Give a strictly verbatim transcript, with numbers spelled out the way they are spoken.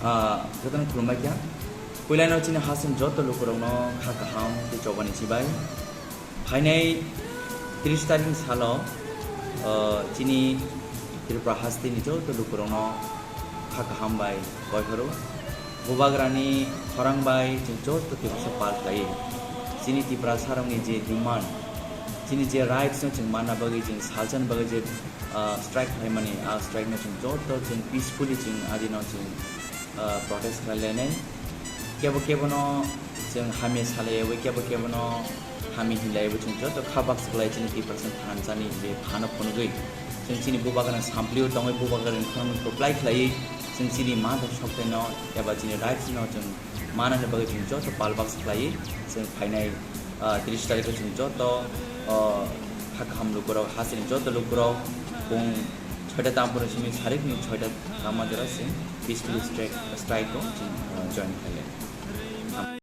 Ah, jotono khulumbai kha. Puilano chini hasing joto lukurokno kha kaham tei chobani chibai. Phainai tris tarikni salo, ah, chini Tripura hasteni joto lukurokno kha kaham bai koihoro. Bubagrani khorang bai chwng joto tebasa pal khlai. Chini Tiprasarokni je demand, chini je rights no chwng manna bagwi, chwng salchani bagwi je, ah, strike khlaimani, ah, strike no chwng joto chwng peacefully chwng adino chwng, ah, protest khlai lainai. Kebo kebo no chwng hamya salaiwi, kebo kebo no hamya hinlaiwi chwng joto kha baksa khlai chini Tiprasa thansa ni je phano phunugwi. Chwng chini bubagrani samplio tongwi bubagrani khorang no reply khlaiwi chwng chini mantha sokthai no eba chini rights no chwng manani bagwi chwng joto pal baksa khlaiwi chwng phainai, ah, tris tarikh o chwng joto, ah, kha kaham lukurok, hasteni joto lukurok pung soita tamponi simi sarikni soita tama jora chwng peacefully strike, strike o chwng, ah, join khlai lai.